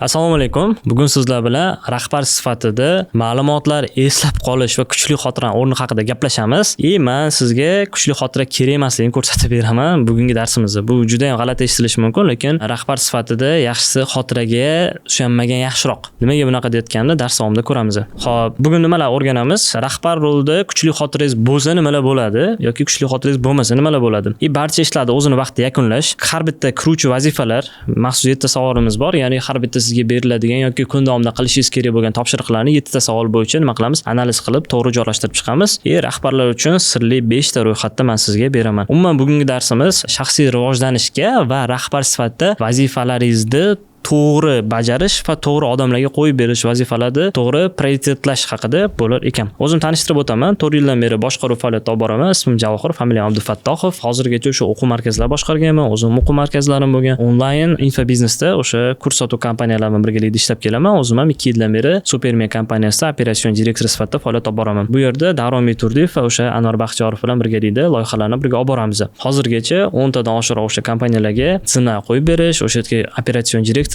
Assalomu alaykum. Bugun sizlar bilan rahbar sifatida ma'lumotlar eslab qolish va kuchli xotirani o'rni haqida gaplashamiz. И man sizga kuchli xotira kerak emasligini ko'rsatib beraman bugungi darsimizda. Bu juda ham g'alati eshitilishi mumkin, lekin rahbar sifatida yaxshisi xotiraga suyanmagan yaxshiroq. Nimaga bunaqa deyotganimni dars davomida ko'ramiz. Xo'p, bugun nimalar o'rganamiz? Rahbar rolida kuchli xotirangiz bo'lsa nimalar bo'ladi yoki kuchli xotirangiz bo'lmasa nimalar bo'ladi? И barcha ishlarni o'zini vaqtida yakunlash, har bitta kiruvchi vazifalar, maxsus 7 ta savolimiz bor, ya'ni har bitta sizga beriladigan yoki kun davomida qilishingiz kerak bo'lgan topshiriqlarni 7 ta savol bo'yicha nima qilamiz? Analiz qilib, to'g'ri joylashtirib chiqamiz. И rahbarlar uchun sirli 5 ta ro'yxatni men sizga beraman. Umuman, bugungi darsimiz shaxsiy rivojlanishga va rahbar sifatida vazifalaringizni to'g'ri bajarish va to'g'ri odamlarga qo'yib berish, vazifalarni to'g'ri prioritetlash haqida bo'lar ekan. O'zim tanishtirib o'taman. 4 yildan beri boshqaruv faoliyati olib boraman. Ismim Javohir, familiyam Abdufattohov. Hozirgacha o'sha o'quv markazlari boshqarganman. O'zim o'quv markazlarim bo'lgan. Onlayn infobiznesda o'sha kurs sotuv kompaniyalari bilan birgalikda ishlab kelaman. O'zim ham 2 yildan beri Supermeya kompaniyasida operatsion direktor sifatida faoliyat olib boraman. Bu yerda Davronbek Turdiyev va o'sha Anvar Baxtiyorov bilan birgalikda loyihalarni birga olib boramiz. Hozirgacha 10 tadan oshiqroq o'sha kompaniyalarga tizimlar qo'yib berish, o'sha yerga operatsion direktorlarni,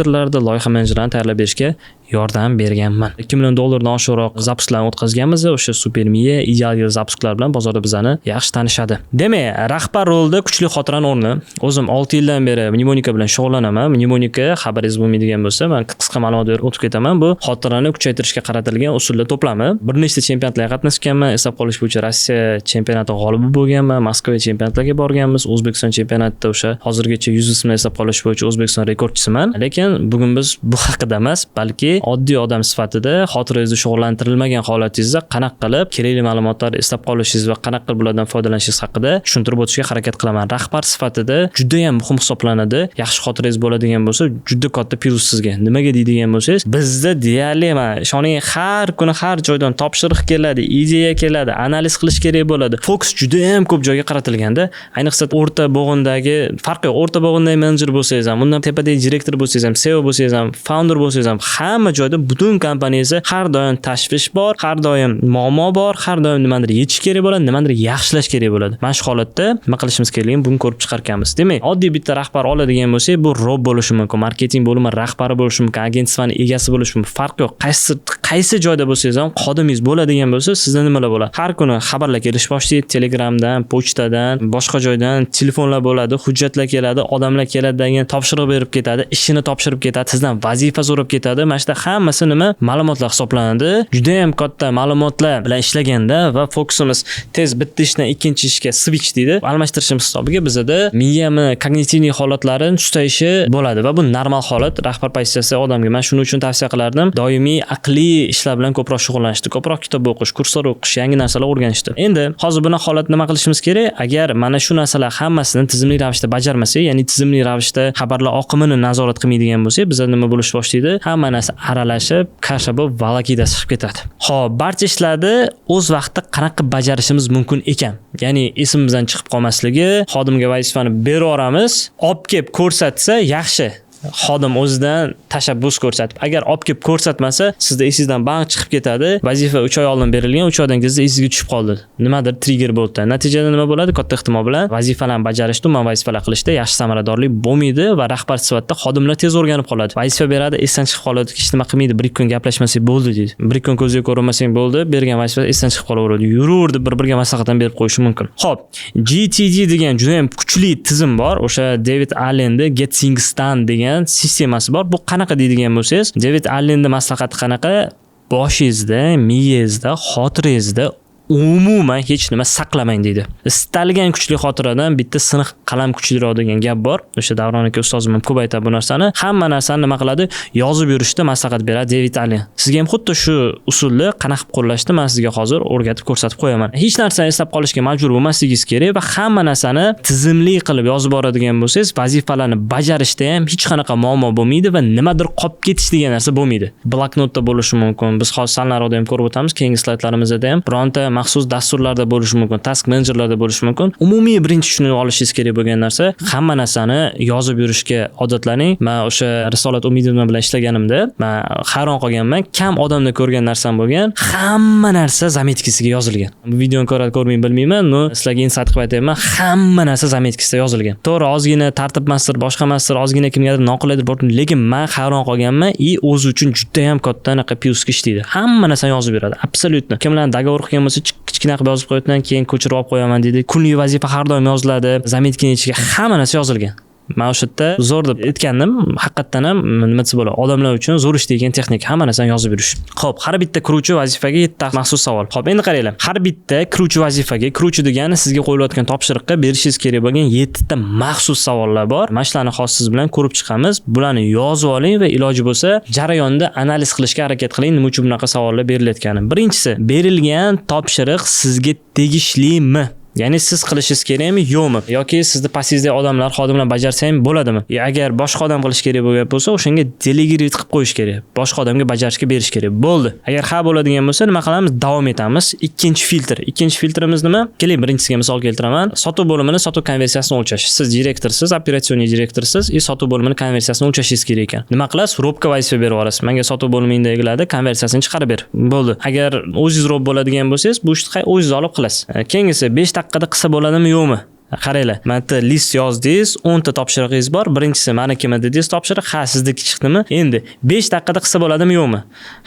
loyiha menejerlarini tayyorlab berishga yordam berganman. 2 million dollardan oshiqroq запуск larni o'tkazganmiz. O'sha Supermiya, Ideal запуск lar bilan bozorda bizani yaxshi tanishadi. Demak, rahbar rolida kuchli xotirani o'rni. O'zim 6 yildan beri mnemonika bilan shug'ullanaman. Mnemonika, xabaringiz bo'lmaydigan bo'lsa, men qisqa ma'lumot berib o'tib ketaman. Bu xotirani kuchaytirishga qaratilgan usullar to'plami. Bir nechta chempionatlarga qatnashganman. Eslab qolish bo'yicha Rossiya chempionati g'olibi bo'lganman. Moskva chempionatlarga borganmiz. O'zbekiston chempionatida o'sha hozirgacha 100 ismni eslab qolish bo'yicha O'zbekiston rekordchisiman. Lekin bugun biz bu haqida emas, balki oddiy odam sifatida xotirangizni shug'ullantirilmagan holatingizda qanaqa qilib kerakli ma'lumotlarni eslab qolishingiz va qanaqa qilib bulardan foydalanishingiz haqida tushuntirib o'tishga harakat qilaman. Rahbar sifatida juda ham muhim hisoblanadi. Yaxshi xotirangiz bo'ladigan bo'lsa, juda katta plyus sizga. Nimaga deydigan bo'lsangiz, bizda deyarli, mana ishoning, har kuni har joydan topshiriq keladi, ideya keladi, analiz qilish kerak bo'ladi. Fokus juda ham ko'p joyga qaratilganda, ayniqsa o'rta bo'g'indagi, farqi yo'q, o'rta bo'g'indagi menejer bo'lsangiz ham, undan tepadagi direktor bo'lsangiz ham, CEO bo'lsangiz ham, founder bo'lsangiz ham, hamma joyda, butun kompaniyangizda har doim tashvish bor, har doim muammo bor, har doim nimadir yechish kerak bo'ladi, nimadir yaxshilash kerak bo'ladi. Mana shu holatda nima qilishimiz kerakligini bugun ko'rib chiqar ekanmiz. Demak, oddiy bitta rahbar oladigan bo'lsak, bu ROB bo'lishi mumkin, marketing bo'limi rahbari bo'lishi mumkin, агентство ni egasi bo'lishi mumkin. Farqi yo'q. Qaysi joyda bo'lsangiz ham, xodimingiz bo'ladigan bo'lsa, sizda nimalar bo'ladi? Har kuni xabarlar kelish boshlaydi, Telegramdan, pochtadan, boshqa joydan telefonlar bo'ladi, hujjatlar keladi, odamlar keladi, degan topshiriq berib ketadi, ishini topshirib ketadi, sizdan vazifa so'rab ketadi. Mana shuda hammasi nima? Ma'lumotlar hisoblanadi. Juda ham katta ma'lumotlar bilan ishlaganda va fokusimiz tez bitta ishdan ikkinchi ishga switch deydi, almashtirishimiz hisobiga bizada miyani когнитивный holatlari sustayishi bo'ladi va bu normal holat. Rahbar pozitsiyasi odamga man shuning uchun tavsiya qilardim, doimiy aqliy ishlar bilan ko'proq shug'ullanishni, ko'proq kitob o'qish, kurslar o'qish, yangi narsalar o'rganishni. Endi hozir bunaqa holat nima qilishimiz kerak? Agar mana shu narsalar hammasini tizimli ravishda bajarmasak, ya'ni tizimli ravishda xabarlar oqimini nazorat qilmaydigan bo'lsak, bizda nima bo'lish boshlaydi? Hamma narsa aralashib, каша bo'lib, волокита chiqib ketadi. Xo'p, barcha ishlarni o'z vaqtida qanaqa qilib bajarishimiz mumkin ekan? Ya'ni esimizdan chiqib qolmasligi, xodimga vazifani berib yuboramiz, olib kelib ko'rsatsa yaxshi. Xodim o'zidan tashabbus ko'rsatib, agar olib kelib ko'rsatmasa, sizda esingizdan bang chiqib ketadi. Vazifa 3 oy oldin berilgan, 3 oydan keyin esingizga tushib qoldi, nimadir trigger bo'ldi. Natijada nima bo'ladi? Katta ehtimol bilan vazifalarni bajarishda, umuman vazifalar qilishda yaxshi samaradorlik bo'lmaydi va rahbar sifatida xodimlar tez o'rganib qoladi. Vazifa beradi, esdan chiqib qoladi, hech nima qilmaydi. Bir ikki kun gaplashmasak bo'ldi deydi, bir ikki kun ko'zga ko'rinmasang bo'ldi, bergan vazifa esdan chiqib qolaveradi, yuraver deb bir biriga maslahat ham berib qo'yishi mumkin. Ho'p, GTD degan juda ham kuchli tizim bor. O'sha David Allenni Get Things Done degan sistemasi bor. Bu qanaqa deydigan bo'lsangiz, David Allenni maslahati qanaqa? Boshingizda, miyangizda, xotirangizda umuman hech nima saqlamang deydi. Istalgan kuchli xotiradan bitta siniq qalam kuchliroq degan gap bor. O'sha Davron aka ustozim ham ko'p aytadi bu narsani. Hamma narsani nima qiladi? Yozib yurishda maslahat beradi David Allen. Sizga ham xuddi shu usulni qanaqa qilib qo'llashni man sizga hozir o'rgatib, ko'rsatib qo'yaman. Hech narsani eslab qolishga majbur bo'lmasligingiz kerak va hamma narsani tizimli qilib yozib boradigan bo'lsangiz, vazifalarni bajarishda ham hech qanaqa muammo bo'lmaydi va nimadir qolib ketish degan narsa bo'lmaydi. Bloknotda bo'lishi mumkin. Biz hozir sanlaroqda ham ko'rib o'tamiz, keyingi slaydlarimizda ham bironta Maxsus dasturlarda bo'lishi mumkin, task menejerlarda bo'lishi mumkin. Umumiy birinchi tushunib olishingiz kerak bo'lgan narsa, hamma narsani yozib yurishga odatlaning. Man o'sha Risolat Umidovna bilan ishlaganimda man hayron qolganman. Kam odamda ko'rgan narsam bo'lgan, hamma narsa заметка siga yozilgan. Bu videoni ko'radi, ko'rmay bilmayman, но sizlarga insight qilib aytyapman, hamma narsa заметка sida yozilgan. To'g'ri, ozgina tartib emasdir, boshqa emasdir, ozgina kimgadir noqulaydir, lekin man hayron qolganman. И o'zi uchun judayam katta anaqa плюс ga ishlaydi, hamma narsani yozib beradi абсолютно. Kim bilan договор qilgan bo'lsa, kichkina qilib yozib qo'yadidan, keyin ko'chirib olib qo'yaman deydi. Kunlik vazifa har doim yoziladi, заметка ni ichiga hamma narsa yozilgan. Man o'sha yerda zo'r deb aytgandim. Haqiqatdan ham, nima desa bo'ladi, odamlar uchun zo'r ishlaydigan texnika, hamma narsani yozib yurish. Ho'p, har bitta kiruvchi vazifaga yettita maxsus savol. Ho'p, endi qaranglar, har bitta kiruvchi vazifaga, kiruvchi degani sizga qo'yilayotgan topshiriqqa berishingiz kerak bo'lgan yettita maxsus savollar bor. Mana shularni hozir siz bilan ko'rib chiqamiz. Bularni yozib oling va iloji bo'lsa jarayonda analiz qilishga harakat qiling, nima uchun bunaqa savollar berilayotgani. Birinchisi: berilgan topshiriq sizga tegishlimi? Ya'ni siz qilishingiz kerakmi, yo'qmi, yoki sizni pastingizdagi odamlar, xodimlar bajarsa ham bo'ladimi? Agar boshqa odam qilishi kerak bo'lgan bo'lsa, o'shanga делегировать qilib qo'yish kerak, boshqa odamga bajarishga berish kerak bo'ldi. Agar ha bo'ladigan bo'lsa, nima qilamiz? Davom etamiz. Ikkinchi filtr. Ikkinchi filtrimiz nima? Keling, birinchisiga misol keltiraman. Sotuv bo'limini sotuv konversiyasini o'lchash. Siz direktorsiz, операционный direktorsiz и sotuv bo'limini konversiyasini o'lchashingiz kerak ekan. Nima qilasiz? Робка vazifa berib yuborasiz: manga sotuv bo'limingdagilarni konversiyasini chiqarib ber, bo'ldi. Agar o'zingiz робот bo'ladigan bo'lsangiz, bu ishni o'zingiz olib qilasiz. Keyingisi: 5 daqiqada qilsa bo'ladimi, yo'qmi? Qaranglar, mana yerda list yozdingiz, 10 ta topshirig'ingiz bor. Birinchisi manikimi dedingiz topshiriq, ha, sizniki chiqdimi? Endi 5 daqiqada qilsa bo'ladimi, yo'qmi?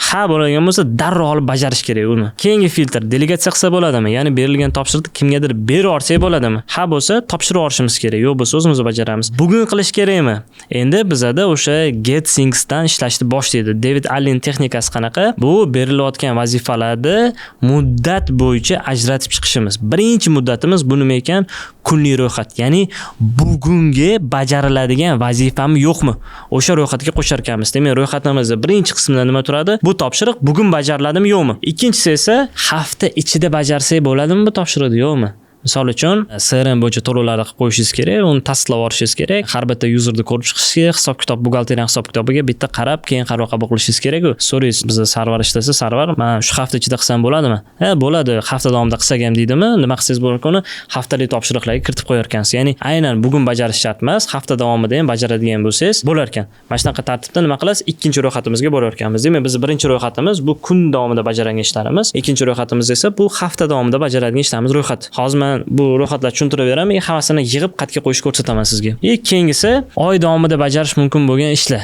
Ha bo'ladigan bo'lsa, darrov olib bajarish kerak uni. Keyingi filtr: delegatsiya qilsa bo'ladimi? Ya'ni berilgan topshiriqni kimgadir berib yuborsak bo'ladimi? Ha bo'lsa, topshirib yuborishimiz kerak, yo'q bo'lsa, o'zimiz bajaramiz. Bugun qilish kerakmi? Endi bizada o'sha get thingsdan ishlashni boshlaydi. David Allen texnikasi qanaqa? Bu berilayotgan vazifalarni muddat bo'yicha ajratib chiqishimiz. Birinchi muddatimiz bu nima ekan? Kunlik ro'yxat, ya'ni bugungi bajariladigan vazifami, yo'qmi, o'sha ro'yxatga qo'shar ekanmiz. Demak, ro'yxatimizda birinchi qismida nima turadi? Bu topshiriq bugun bajariladimi, yo'qmi? Ikkinchisi esa hafta ichida bajarsak bo'ladimi bu topshiriqni, yo'qmi? Misol uchun, CRM bo'yicha to'lovlarni qilib qo'yishingiz kerak, uni tasdiqlab olishingiz kerak, har bitta user ni ko'rib chiqish kerak, hisob kitob, buxgalteriya hisob kitobiga bitta qarab, keyin qaror qabul qilishingiz kerak-ku. So'raysiz, bizda Sarvar ishlasa, "Sarvar, man shu hafta ichida qilsam bo'ladimi?" "Ha, bo'ladi, hafta davomida qilsak ham", deydimi? Nima qilsangiz bo'lar, uni haftalik topshiriqlarga kiritib qo'yar ekansiz. Ya'ni aynan bugun bajarish shart emas, hafta davomida ham bajaradigan bo'lsangiz bo'lar ekan. Mana shunaqa tartibda nima qilasiz? Ikkinchi ro'yxatimizga borar ekanmiz. Demak, bizni birinchi ro'yxatimiz bu kun davomida bajargan ishlarimiz, ikkinchi ro'yxatimiz esa bu hafta davomida bajaradigan ishlarimiz ro'yxati. Hozir man bu ro'yxatlarni tushuntirib beraman и hammasini yig'ib qayerga qo'yishni ko'rsataman sizga. И keyingisi oy davomida bajarish mumkin bo'lgan ishlar.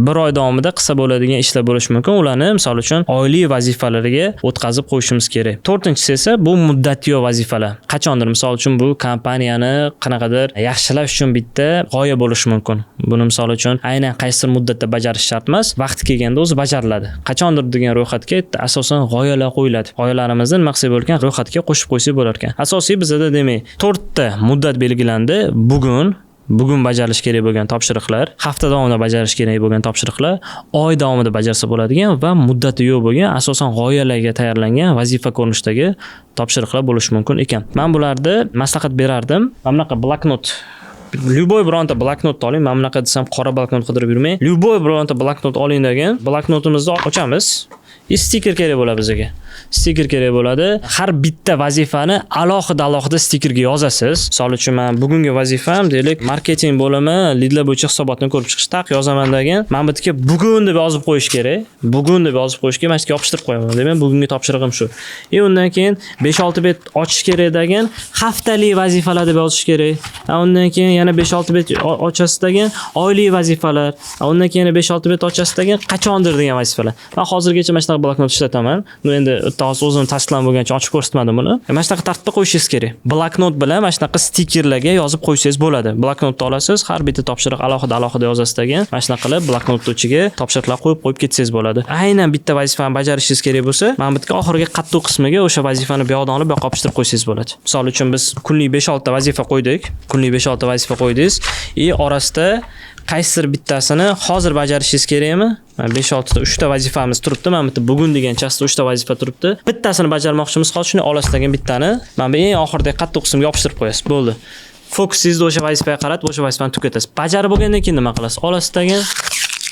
Bir oy davomida qilsa bo'ladigan ishlar bo'lishi mumkin. Ularni, misol uchun, oylik vazifalarga o'tkazib qo'yishimiz kerak. To'rtinchisi esa bu muddati yo'q vazifalar. Qachondir, misol uchun, bu kompaniyani qanaqadir yaxshilash uchun bitta g'oya bo'lishi mumkin. Buni, misol uchun, aynan qaysidir muddatda bajarish shart emas, vaqti kelganda o'zi bajariladi. Qachondir degan ro'yxatga asosan g'oyalar qo'yiladi. G'oyalarimizni nima qilsak bo'lar ekan? Ro'yxatga qo'shib qo'ysak bo'lar ekan. Asosiy bizada, demak, to'rtta muddat belgilandi. Bugun bajarilishi kerak bo'lgan topshiriqlar, hafta davomida bajarish kerak bo'lgan topshiriqlar, oy davomida bajarsa bo'ladigan va muddati yo'q bo'lgan, asosan g'oyalarga tayyorlangan vazifa ko'rinishidagi topshiriqlar bo'lishi mumkin ekan. Man bularni maslahat berardim. Mana bunaqa bloknot, любой bironta bloknotni oling. Mana bunaqa desam, qora bloknot qidirib yurmang. Любой bironta bloknot oling degan. Bloknotimizni ochamiz. И stiker kerak bo'ladi bizga. Stiker kerak bo'ladi. Har bitta vazifani alohida alohida stikerga yozasiz. Misol uchun, man bugungi vazifam, deylik, marketing bo'limi lidlar bo'yicha hisobotni ko'rib chiqish, taq yozaman degan. Mana bu yerga bugun deb yozib qo'yish kerak. Bugun deb yozib qo'yish kerak. Mana shu yerga yopishtirib qo'yaman. Demak, bugungi topshirig'im shu. И undan keyin 5-6 bet ochish kerak degan, haftalik vazifalar deb yozish kerak. Undan keyin yana 5-6 bet ochasiz degan, oylik vazifalar. Undan keyin yana 5-6 bet ochasiz degan, qachondir degan vazifalar. Man hozirgacha mana shunaqa bloknot ishlataman. Ну, endi hozir o'zim tasdiqlam bo'lgancha ochib ko'rsatmadim buni. Mana shunaqa tartibda qo'yishingiz kerak. Bloknot bilan mana shunaqa stikerlarga yozib qo'ysangiz bo'ladi. Bloknotni olasiz, har bitta topshiriq alohida alohida yozasiz degan. Mana shunaqa qilib bloknotni ichiga topshiriqlar qo'yib qo'yib ketsangiz bo'ladi. Aynan bitta vazifani bajarishingiz kerak bo'lsa, mana bu yerga oxirgi qattiq qismiga o'sha vazifani bu yoqdan olib, bu yoqqa yopishtirib qo'ysangiz bo'ladi. Misol uchun, biz kunlik 5-6 ta vazifa qo'ydik. Kunlik 5-6 ta vazifa qo'ydingiz и orasida qaysidir bittasini hozir bajarishingiz kerakmi? Mana 5-6 ta, 3 ta vazifamiz turibdi. Mana bu yerda bugun degan часть da 3 ta vazifa turibdi. Bittasini bajarmoqchimiz hozir, shuni olasiz degan, bittani mana bu eng oxiridagi qattiq qismga yopishtirib qo'yasiz. Bo'ldi. Fokusingizni o'sha vazifaga qaratib, o'sha vazifani tugatasiz. Bajarib bo'lgandan keyin nima qilasiz? Olasiz degan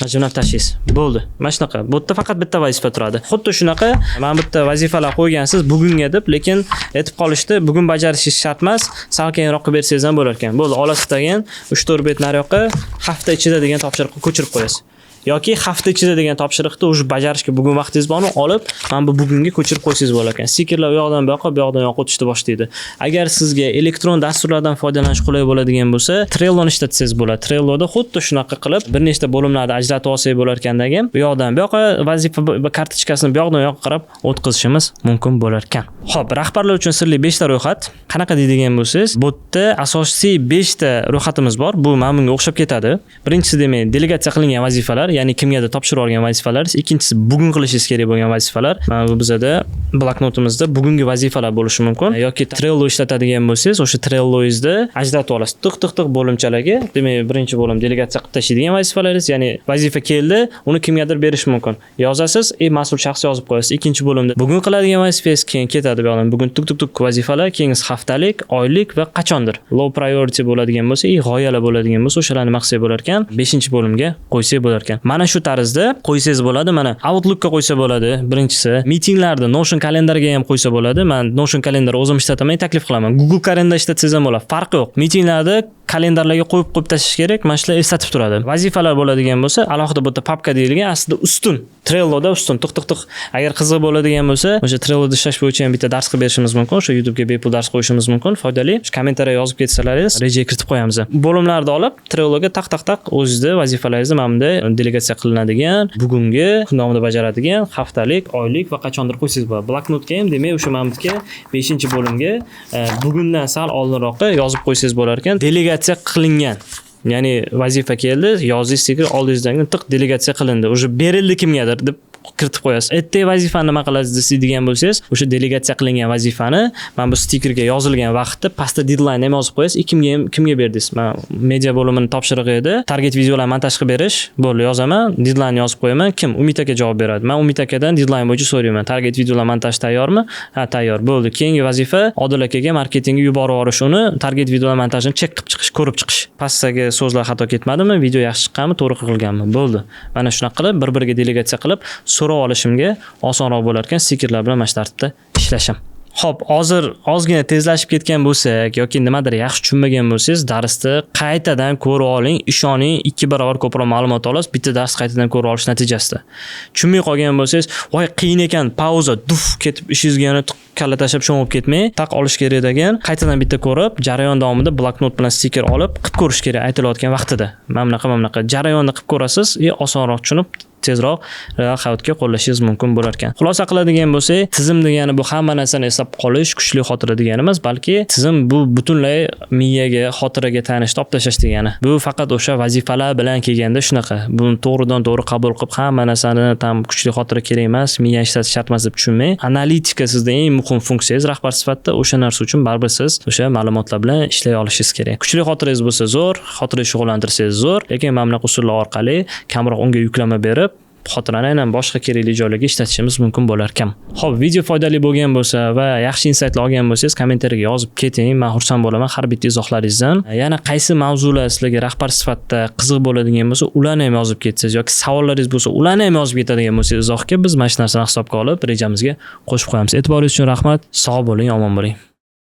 G'ijimlab tashlaysiz. Bo'ldi. Mana shunaqa. Bu yerda faqat bitta vazifa turadi. Xuddi shunaqa mana bu yerda vazifalar qo'ygansiz bugunga deb, lekin aytib qolishdi, bugun bajarishingiz shart emas, sal keyinroq qilib bersangiz ham bo'lar ekan. Bo'ldi, olasiz degan 3-4 bet nariyoqqa hafta ichida degan topshiriqni ko'chirib qo'yasiz. Yoki hafta ichida degan topshiriqni уже bajarishga bugun vaqtingiz bormi, olib mana bu bugunga ko'chirib qo'ysangiz bo'lar ekan. Stikerlar u yoqdan bu yoqqa, bu yoqdan u yoqqa o'tishni boshlaydi. Agar sizga elektron dasturlardan foydalanish qulay bo'ladigan bo'lsa, Trello'ni ishlatsangiz bo'ladi. Trello'da xuddi shunaqa qilib bir nechta bo'limlarni ajratib olsak bo'lar ekandagi, bu yoqdan bu yoqqa vazifa kartochkasini bu yoqdan u yoqqa qarab o'tkazishimiz mumkin bo'lar ekan. Xo'p, rahbarlar uchun sirli 5 ta ro'yxat. Qanaqa deydigan bo'lsangiz, bu yerda asosiy 5 ta ro'yxatimiz bor. Bu mana bunga o'xshab ketadi. Birinchisi demak, delegatsiya qilingan vazifalar, ya'ni kimgadir topshirib olgan vazifalar. Ikkinchisi bugun qilishingiz kerak bo'lgan vazifalar. Mana bu bizada bloknotimizda bugungi vazifalar bo'lishi mumkin. Yoki Trello ishlatadigan bo'lsangiz, o'sha Trelloingizda ajratib olasiz. Tiq tiq tiq bo'limchalarga. Demak, birinchi bo'lim delegatsiya qilib tashlaydigan vazifalaringiz, ya'ni vazifa keldi, uni kimgadir berish mumkin. Yozasiz, mas'ul shaxs yozib qo'yasiz. Ikkinchi bo'limda bugun qiladigan vazifangiz keyin ketadi bu yoqdan. Bugun tuk tuk tuk vazifalar, keyingisi haftalik, oylik va qachondir. Low priority bo'ladigan bo'lsa, g'oyalar bo'ladigan bo'lsa, o'shalarni nima qilsak bo'lar ekan? 5-bo'limga qo'ysak bo'lar ekan. Mana shu tarzda qo'ysangiz bo'ladi. Mana Outlookka qo'ysa bo'ladi birinchisi. Meetinglarda Notion kalendarga ham qo'ysa bo'ladi. Men Notion kalendar o'zim ishlataman, taklif qilaman. Google kalendar ishlatsangiz ham bo'ladi. Farqi yo'q. Meetinglarda kalendarlarga qo'yib qo'yib tashlash kerak. Mana shular eslatib turadi. Vazifalar bo'ladigan bo'lsa, alohida bu yerda papka deyilgan, aslida ustun. Trelloda ustun tiq tiq tiq. Agar qiziq bo'ladigan bo'lsa, o'sha Trelloda ishlash bo'yicha ham bitta dars qilib berishimiz mumkin. O'sha YouTube'ga bepul dars qo'yishimiz mumkin, foydali. Shu kommentariya yozib ketsalaringiz, rejaga kiritib qo'yamiz. Bo'limlarni olib, Trelloga taq taq taq o'zingizda vazifalaringizni mana bunday delegatsiya qilinadigan, bugungi kun davomida bajaradigan, haftalik, oylik va qachondir qo'ysangiz bo'ladi. Bloknotga ham demak o'sha mana bu 5-bo'limga bugundan sal oldinroqqa yozib qo'ysangiz bo'lar ekan. Delegatsiya qilingan. Ya'ni vazifa keldi, yozdingiz, stiker oldingizdan tiq delegatsiya qilindi. Уже berildi kimgadir deb kiritib qo'yasiz. Ertaga vazifani nima qilasiz deydigan bo'lsangiz, o'sha delegatsiya qilingan vazifani mana bu stikerga yozilgan vaqtda pastda deadline ham yozib qo'yasiz. Kimga ham kimga berdingiz? Mana media bo'limini topshirig'i edi. Target videolar montaj qilib berish. Bo'ldi, yozaman, deadline yozib qo'yaman. Kim? Umid aka javob beradi. Men Umid akadan deadline bo'yicha so'rayman. Target videolar montaj tayyormi? Ha, tayyor. Bo'ldi. Keyingi vazifa Odil akaga marketingga yuborib yuborish uni target videolar montajini check qilib chiqish, ko'rib chiqish. Pastdagi so'zlar xato ketmadimi? Video yaxshi chiqqanmi? To'g'ri qirilganmi? Bo'ldi. Mana shunaqa qilib bir-biriga delegatsiya qilib so'rab olishimga osonroq bo'lar ekan stikerlar bilan mana shu tartibda ishlashim. Xo'p, hozir ozgina tezlashib ketgan bo'lsak yoki nimadir yaxshi tushunmagan bo'lsangiz, darsni qaytadan ko'rib oling, ishoning, 2 barobar ko'proq ma'lumot olasiz bitta dars qaytadan ko'rib olish natijasida. Tushunmay qolgan bo'lsangiz, voy qiyin ekan, pauza, duf ketib ishingizga yana kalla tashlab sho'ng'ib ketmang, taq olish kerak degan, qaytadan bitta ko'rib, jarayon davomida bloknot bilan stiker olib qilib ko'rish kerak aytilayotgan vaqtida. Mana bunaqa, mana bunaqa jarayonni qilib ko'rasiz, osonroq tushunib tezroq real hayotga qo'llashingiz mumkin bo'lar ekan. Xulosa qiladigan bo'lsak, tizim degani bu hamma narsani eslab qolish, kuchli xotira degani emas, balki tizim bu butunlay miyaga, xotiraga tayanishni olib tashlash degani. Bu faqat o'sha vazifalar bilan kelganda shunaqa. Buni to'g'ridan to'g'ri qabul qilib, hamma narsani tam kuchli xotira kerak emas, miya ishlatish shart emas deb tushunmang. Analitika sizda eng muhim funksiyangiz rahbar sifatida, o'sha narsa uchun baribir siz o'sha ma'lumotlar bilan ishlay olishingiz kerak. Kuchli xotirangiz bo'lsa zo'r, xotirangizni shug'ullantirsangiz zo'r, lekin mana bunaqa usullar orqali kamroq unga yuklama berib xotirani aynan boshqa kerakli joylarga ishlatishimiz mumkin bo'lar ekan. Xo'p, video foydali bo'lgan bo'lsa va yaxshi insaytlar olgan bo'lsangiz, kommentariyaga yozib keting. Men xursand bo'laman har bitta izohlaringizdan. Yana qaysi mavzular sizlarga rahbar sifatida qiziq bo'ladigan bo'lsa, ularni ham yozib ketsangiz yoki savollaringiz bo'lsa, ularni ham yozib ketadigan bo'lsangiz izohga biz mana shu narsani hisobga olib rejamizga qo'shib qo'yamiz. E'tiboringiz uchun rahmat. Sog' bo'ling, omon bo'ling.